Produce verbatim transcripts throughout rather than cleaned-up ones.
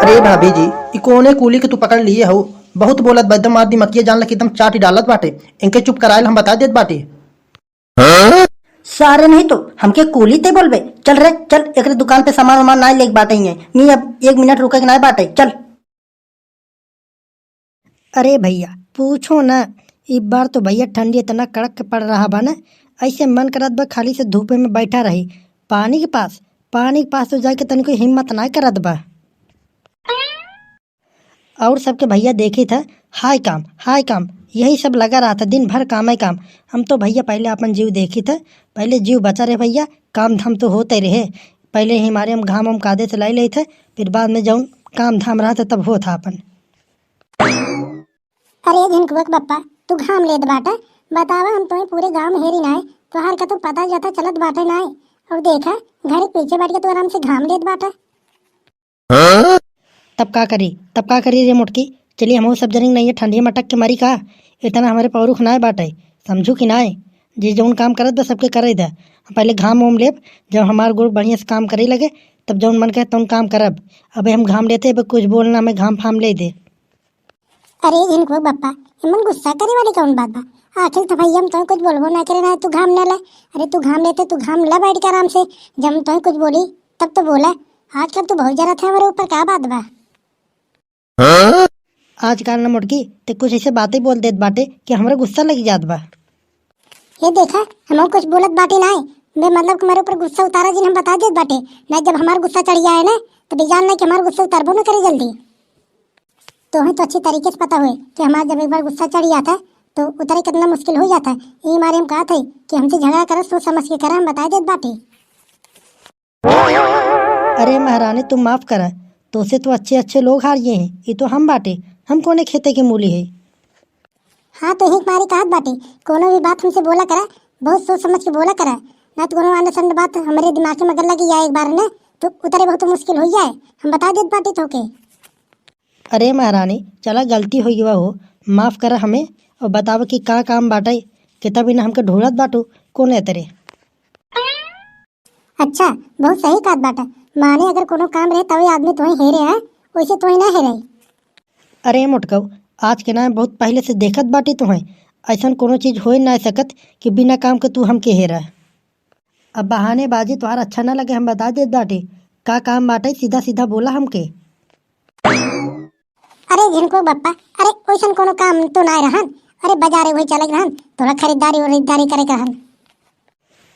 अरे भाभी जी, ई कौने कूली के तू पकड़ लिए हो? बहुत बोलत बा, एकदम मार दिमकिया जान लग एकदम चाटी डालत बाटे। इनके चुप कराइल हम बता देत बाटी। सारे नहीं तो हमके कूली ते बोलबे। चल रे चल, एकरे दुकान पे सामान वामान नाय लेके बाटे ही है। नहीं, अब एक मिनट रुके के नाय बाटे, चल। अरे भैया, पूछो ना, ई बार तो भैया ठंडी इतना कड़क के पड़ रहा बा ना, ऐसे मन करत बा खाली से धूपे में बैठा रही। पानी के पास, पानी के पास तो जाके तनिको हिम्मत नाय करत बा। और सबके भैया देखी था, हाय काम, हाय काम, यही सब लगा रहा था, दिन भर काम है काम। हम तो भैया पहले अपन जीव देखी था, पहले जीव बचा रहे भैया, काम धाम तो होते रहे। पहले ही मारे हम घाम हम कादे से लाई लेते, फिर बाद में जौन काम धाम रहा था तब होत था अपन। अरे झिनकुआ के बप्पा, तू घाम लेत बाटा, बतावा हम तोहे पूरे गांव में हेरी नाय, तोहार का तो पता जता चलत बाटे नाय। और देखा, घर के पीछे बैठ के तू आराम से घाम लेत बाटा। तब का करी, तब का करी रे मोटकी? चली हमहू सब जनी नहीं ठंडी में अटक के मरी का? इतना हमरे पौरुख नाय बाटे, समझू कि नाय? जे जौन काम करत बा सबके करे दे। पहले घाम ओम लेब, जब हमार गोड़ बढ़िया से काम करे लगे, तब जौन मन कहे तौन काम करब। अबे हम घाम लेते, अबे कुछ बोलना में घाम फाम ले दे। अरे झिनकुआ बप्पा, एमन गुस्सा करे वाली कौन बात बा? आखिर तो भैया हम तोहे कुछ बोलबो ना करे ना, तू घाम ना ले। अरे तू घाम लेते, तू घाम ले बैठ के आराम से, जब हम तोहे कुछ बोली तब तो बोला। आजकल तू बहुत जरा था हमारे ऊपर, का बात बा? आजकल ना मोटकी, ते कुछ ऐसे बातें बोल देत बाटे कि हमरा गुस्सा लग जात बा। ये देखा, हम कुछ बोलत बाटी नाय, बे मतलब कि हमारे ऊपर गुस्सा उतारा जिन हम बता देत बाटे, ना जब हमार गुस्सा चढ़ जाए ना, तो बेजान ना कि हमार गुस्सा उतरबो ना करे जल्दी। तोहे तो अच्छी तरीके से पता हुए कि हमार जब एक बार गुस्सा चढ़ जाता है, तो उतरे कितना मुश्किल हो जाता है। यही मारे हम कहत है कि हमसे झगड़ा करा, सोच समझ के करा, हम बता देत बाटी। अरे महारानी, तू माफ करा, तोसे तो अच्छे अच्छे लोग हार गए हैं, ये तो हम बाटे, हम कोने खेते के मूली है। हाँ, तो यही मारी कहत बाटे, कोनो भी बात हमसे बोला करा, बहुत सोच समझ के बोला करा, ना तो कोनो अंड संड बात हमरे दिमाग में अगर लगी जाए एक बार ने, तो उतरे बहुत मुश्किल हो जाए, हम बता देत बाटे तोके। अरे महारानी, चला गलती हो गवा हो, माफ करा हमें और बतावा कि का काम बाटे, कितना बिना हमके ढूंढत बाटू, कोने तेरे। अच्छा, बहुत सही कहत बाटा। माने अगर कोनो काम रहे तवे आदमी तोहे हेरे है, वैसे तोहे ना हेरे। अरे मोटकऊ, आज के ना बहुत पहले से देखत बाटी तोहे, ऐसन कोनो चीज होए ना सकत कि बिना काम के तू हमके हेरा। अब बहानेबाजी तोहार अच्छा ना लगे, हम बता देत बाटी। का काम बाटे, सीधा सीधा बोला हमके। अरे झिनकू बप्पा, अरे ओइसन कोनो काम तो नाय रहन। अरे बाजारे वही चले के रहन, थोड़ा खरीदारी उरीदारी करे के रहन।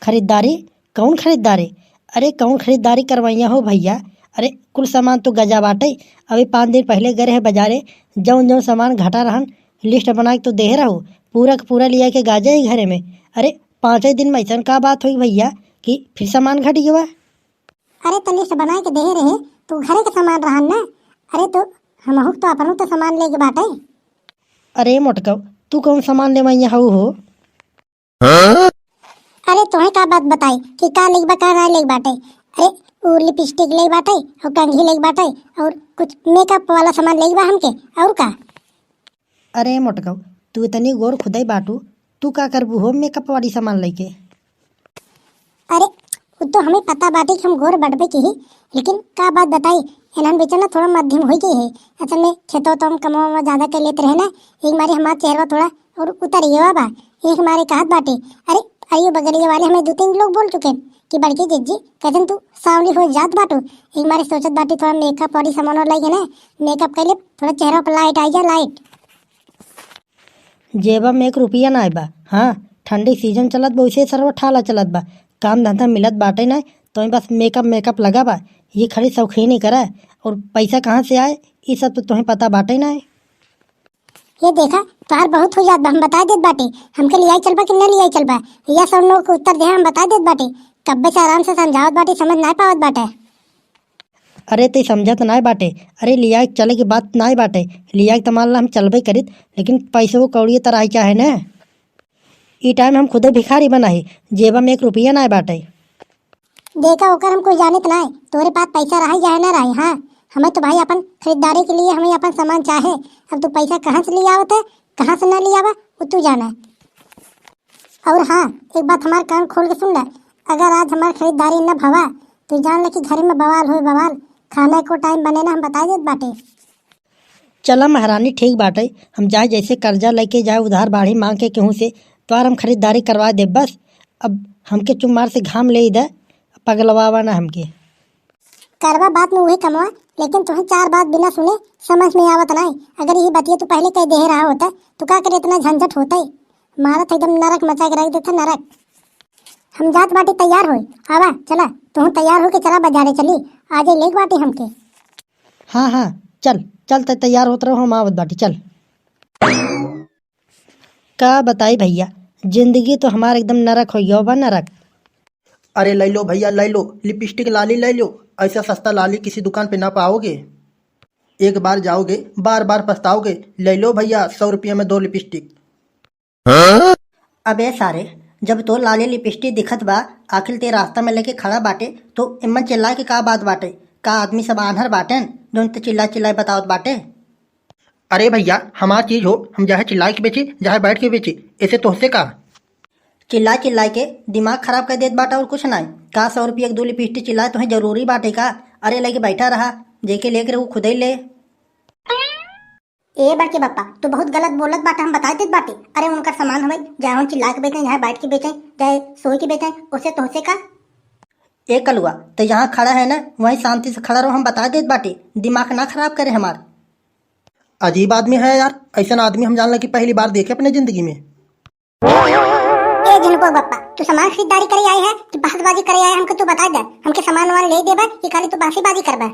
खरीदारी? कौन खरीदारी? अरे कौन खरीदारी करवइया हो भैया? अरे कुल सामान तो गजा बाटे। अभी पाँच दिन पहले गए रहे बाजारे, जौन जौन सामान घटा रहन, लिस्ट बना के तो देहे रहो, पूरा के पूरा लिया के गाजे ही घरे में। अरे पाँचे दिन में ऐसन का बात होई भैया कि फिर सामान घट गवा? अरे तो लिस्ट बना के देहे रहे, तो घरे के सामान रहन ना। अरे तो हमहू तो अपनो तो सामान लेके बाटे। अरे मोटकऊ, तू कौन सामान लेवइया हऊ हो? अरे तोहे का बात बताई कि का लेके बा, का ना लेके बाटे। अरे उ लिपस्टिक लेके बाटे और कंघी लेके बाटे और कुछ मेकअप वाला सामान लेके बा हमके, और का? अरे मोटकऊ, तू इतनी गोर खुदाई बाटू, तू का करबू हो मेकअप वाली सामान लेके? अरे उ तो हमें पता बाटे कि हम गोर बटबे के ही, लेकिन का बात बताई, एनहन बेचना थोड़ा मध्यम हो गई है। असल में खेतों तो हम कमावा ज्यादा कर लेते रहे ना, एक मारे हमारा चेहरा थोड़ा और उतर गया बा। एक मारे कहत बाटे, अरे अरे बगलिया वाले हमें दो तीन लोग बोल चुके हैं कि बड़की जिज्जी, कैसन तू सांवली हो जात बाटू। एक मारे सोचत बाटे थोड़ा मेकअप वाली सामान और लाई है ना, मेकअप कर ले, थोड़ा चेहरा पर लाइट आई जा, लाइट। जेबा में एक रुपया ना बा। हाँ, ठंडी सीजन चलत बा, उसे सरवा ठाला चलत बा, काम धंधा मिलत बाटे ना, तो बस मेकअप मेकअप लगा बा। ये खाली शौकीनी करा, और पैसा कहाँ से आए, ये सब तो तुम्हें पता बाटे ना। ये देखा, तोहार बहुत हो जात बा, हम बता देत बाटे। हमके लियाई चलबा कि ना लियाई चलबा, या सब लोग के उत्तर दे, हम बता देत बाटे। कब्बे से आराम से समझावत बाटे, समझ ना पावत बाटे। अरे ते समझत नाय बाटे। अरे लियाई चले की बात नाय बाटे, लियाई तो मान ला हम चलबे करित, लेकिन पैसे वो कौड़िए तो रही चाहे ना। ई टाइम हम खुदे भिखारी बनाही, जेबा में एक रुपया नाय बाटे। देखा ओकर हम कुछ जानित नाय, तोरे पास पैसा रही चाहे ना रही। हाँ, हमें तो भाई अपन खरीदारी के लिए हमें अपन सामान चाहे। अब तू पैसा कहाँ से ले आवत है, कहाँ से ना ले आवा, वो तू जाना है। और हाँ, एक बात हमार कान खोल के सुन ले, अगर आज हमार खरीदारी न भवा, तो जान ले कि घर में बवाल होए बवाल। खाना एको टाइम बने ना, हम बताइ देत बाटे। चला महारानी, ठीक बाटे, हम जाए जैसे कर्जा लेके जाए, उधार बाढ़ी मांग के केहू से, तोहार हम खरीदारी करवा देब बस। अब हमके चुम्मार से घाम लेइ दे, पगलवावा ना हमके। करबा बात में उहे कमवा, लेकिन तुहे चार बात बिना सुने समझ में आवत नाई। अगर यही बतिया तू पहले कह देहे रहा होता, तो का करे इतना झंझट होता? मारत एकदम नरक मचा के रख देता, नरक। हम जात बाटी तैयार होई, आवा चला, तुहू तैयार होके चला बाजारे चली, आजे लेके बाटी हमके। हाँ हाँ, चल चल, तै तैयार होत रहो, हम आवत बाटी, चल। का बताई भइया, जिंदगी तो हमार एकदम नरक होइ गयो बा, नरक। अरे लै लो भइया, लै लो, लिपस्टिक लाली लै लो, ऐसा सस्ता लाली किसी दुकान पे ना पाओगे। एक बार जाओगे, बार बार पछताओगे। लै लो भइया, सौ रुपया में दो लिपस्टिक। अबे सारे, जब तो लाली लिपस्टिक दिखत बा, आखिर ते रास्ता में लेके खड़ा बाटे, तो एमन चिल्लाए के का बात बाटे? का आदमी सब आन्हर बाटेन, जौन ते चिल्लाए चिल्लाए बतावत बाटे? अरे भइया, हमार चीज हो, हम चाहे चिल्लाए के बेची, चाहे बैठ के बेची, एसे तोहसे का? चिल्लाए चिल्लाए के दिमाग खराब कर देत बाटा और कुछ नाई। का सौ रुपया के दो लिपस्टिक चिल्लाए तोहे जरूरी बाटे का? अरे लेके बैठा रहा, जेके लेके रहे उ खुदे ले। ए बड़के बप्पा, तू बहुत गलत बोलत बाटे, हम बताइ देत बाटी। अरे उनकर सामान हवे, चाहे हम चिल्ला के बेचें, चाहे बैठ के बेचें, चाहे सोई के बेचें, ओसे तोहसे का? ए कलुआ, तो जहाँ खड़ा है ना, वहीं शांति से खड़ा रहो, हम बताइ देत बाटी, दिमाग ना खराब करे हमार। अजीब आदमी है यार, ऐसन आदमी हम जानला कि पहली बार देखे अपने जिंदगी में। ए झिनको बप्पा, तू सामान खरीदारी करे आए है कि बहसबाजी करे आए, हमके तू बताइ दे, हमके सामान वामान ले देबा कि खाली तू बहसीबाजी करबा?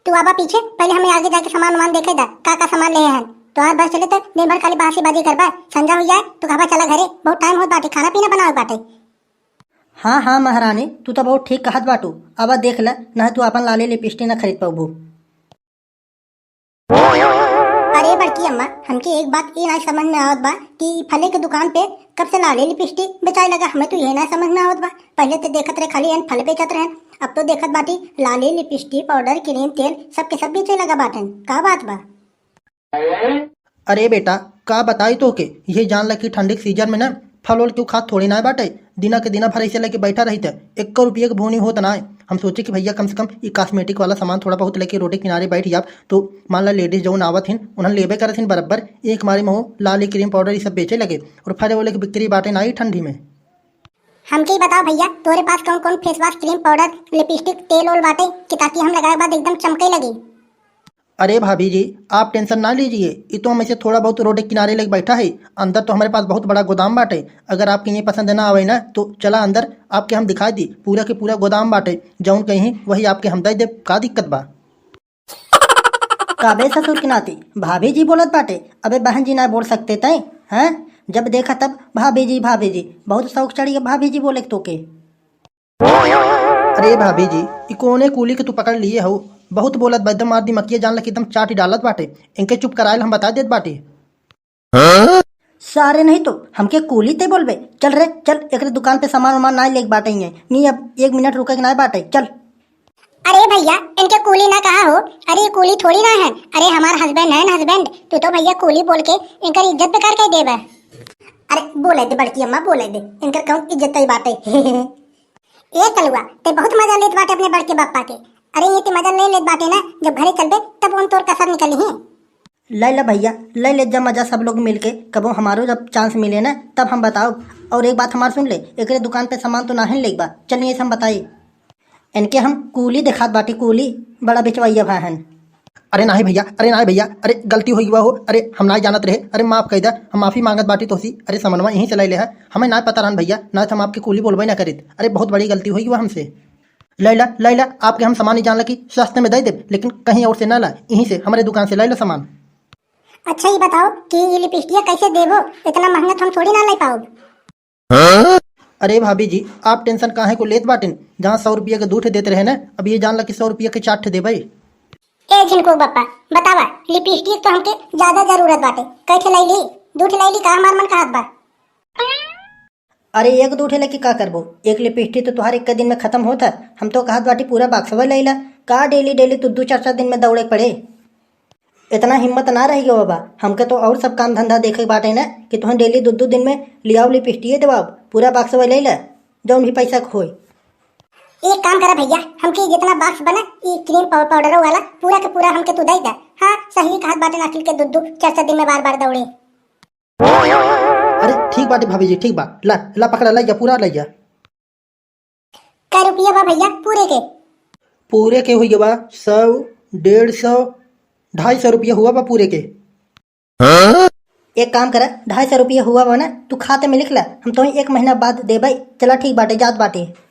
तू आबा पीछे, पहले हमें आगे जाके सामान वामान देखे दा, का का सामान ले हैं। तोहार बस चले तो दिन भर खाली बहसीबाजी करबा, संझा हो जाए तो कहबा चला घरे, बहुत टाइम होत बाटे, खाना पीना बनावे बाटे। हाँ हाँ महारानी, तू तो बहुत ठीक कहत बाटू। अब देख ले, नहीं तू अपन लाली लिपस्टिक ना खरीद पाबू। अरे बड़की अम्मा, हमके एक बात ये ना समझ में आवत बा कि फले के दुकान पे कब से लाली लिपस्टिक बेचाए लगा, हमें तो ये ना समझ में आवत बा। पहले तो देखत रहे खाली एन फल बेचत रहे, अब तो देखत बाटी लाली लिपस्टिक, पाउडर, क्रीम, तेल सब के सब बेचे लगा बाटन। का बात बा? अरे बेटा, का बताई तोहके, यही जान ला कि ठंडी के सीजन में ना फल वल क्यों खात थोड़ी ना बाटे। दिना के दिना भर ऐसे लेके बैठा रहित है, एको रुपये के भूनी होत ना है। हम सोचे कि भइया कम से कम ई कॉस्मेटिक वाला सामान थोड़ा बहुत लेके रोडे किनारे बैठ जाब, तो मान ला लेडीज जौन आवत हिन, उन्हन लेबे करत हिन बरब्बर, एक मारे में हो लाली क्रीम पाउडर ई सब बेचे लगे, और फले वले के बिक्री बाटे ना ई ठंडी में। हमके ही बताओ भइया, तोरे पास कौन कौन फेस वाश, क्रीम पाउडर, लिपस्टिक, तेल ओल बाटे कि ताकि हम लगाए के बाद एकदम चमके लगी? अरे भाभी जी, आप टेंशन ना लीजिए, ई तो हम ऐसे थोड़ा बहुत रोड के किनारे लेके बैठा है, अंदर तो हमारे पास बहुत बड़ा गोदाम बाटे। अगर आपके ये पसंद ना आवे ना तो चला अंदर, आपके हम दिखाई दी, पूरा के पूरा गोदाम बाटे, जौन कहीं वही आपके हम दे दे, का दिक्कत बा? काबे ससुर के नाती भाभी जी बोलत बाटे? अबे बहन जी ना बोल सकते तय, हैं? जब देखा तब भाभी जी, भाभी जी, बहुत शौक चढ़ी है भाभी जी बोले के तोके। अरे भाभी जी, ई कोने कूली के तू पकड़ लिए हो? बहुत बोलत बा, एकदम मार दिमकिया जान लग एकदम चाटी डालत बाटे। इनके चुप कराइल हम बता देत बाटी। सारे नहीं तो हमके कूली ते बोलबे। चल रे चल, एकरे दुकान पे सामान वामान ना लेके बाटे ही है। नहीं अब एक मिनट रुके के ना बाटे, चल। अरे भइया, इनके कूली ना कहा हो। अरे कूली थोड़ी ना है, अरे हमार हस्बैंड है ना, हस्बैंड। तू तो भइया कूली बोल के इनकर इज्जत बेकार कर देबे। अरे बोले दे बड़की अम्मा, बोले दे, इनकर कहूँ इज्जत ही बाटे। ए कलुआ, ते बहुत मजा लेत बाटे अपने बड़के बप्पा के। अरे ये ते मजा ले लेत बाटे ना, जब घरे चलबे तब उन तोर कसर निकली है। ले ले भइया, ले ले जब मजा सब लोग मिलके, कबो हमारो जब चांस मिले ना तब हम बताओ। और एक बात हमार सुन ले, एकरे दुकान पे सामान तो नाहिन लेके बा, चलिए हम बताई। इनके हम कूली देखात बाटी, कूली बड़ा बेचवैया भाई हन। अरे नाही भइया, अरे नाही भइया, अरे गलती हो गवा हो, अरे हम नाही जानत रहे, अरे माफ कर दे, हम माफी मांगत बाटी तोसी। अरे समनवा यहीं से ले ले है, हमें ना पता रहन भइया, ना तो हम आपके कूली बोलबे ना करित। अरे बहुत बड़ी गलती हो गवा हमसे। ले ला, ले ला, आपके हम सामान ही जान ला कि सस्ते में दे देब, लेकिन कहीं और से ना ला, यहीं से हमारे दुकान से ले ला सामान। अच्छा ये बताओ कि ये लिपस्टिक कैसे देबो, इतना महंगा तो हम थोड़ी ना ले पाओ। अरे भाभी जी, आप टेंशन काहे को लेत बाटिन? जहाँ सौ रुपया के दू ठे देत रहे ना, अब ये जान ला कि सौ रुपया के चार ठे देबे। ए झिनको बप्पा, बतावा, लिपस्टिक तो हमके ज्यादा जरूरत बाटे, कै ठे लैली? दू ठे लैली का हमार मन कहत बा? अरे एक दू ठे लेके का करबो? एक लिपस्टिक तो तुहार एक दिन में खत्म होत है, हम तो कहत बाटी पूरा बक्सवा लैला। का डेली डेली तू दू चार चार दिन में दौड़े के पड़े? इतना हिम्मत ना रह गयो बाबा, हमके तो और सब काम धंधा देखे के बाटे ना कि तुहन डेली दू दू दिन में लियाओ लिपस्टिक देवाब, पूरा बक्सवा लैला, जौन भी पैसा होई। एक काम करा भइया, हमके जितना बॉक्स बना, ई क्रीम पाउ-, पाउडर वाला पूरा के पूरा हमके तू दइ दा। हाँ, सही कहत बाटे, नाकिल के दुद्दू चार चार दिन में बार बार दौड़े। अरे ठीक बाटे भाभी जी, ठीक बा, ला ला पकड़ा, लइ जा, पूरा लइ जा। कै रुपया बा भइया पूरे के? पूरे के होइ गवा सौ, डेढ़ सौ, ढाई सौ रुपया हुआ बा पूरे के। एक काम करा, ढाई सौ रुपया हुआ बा ना, तू खाते में लिख ला, हम तोहे एक महीना बाद देबै। चला ठीक बाटे, जात बाटे।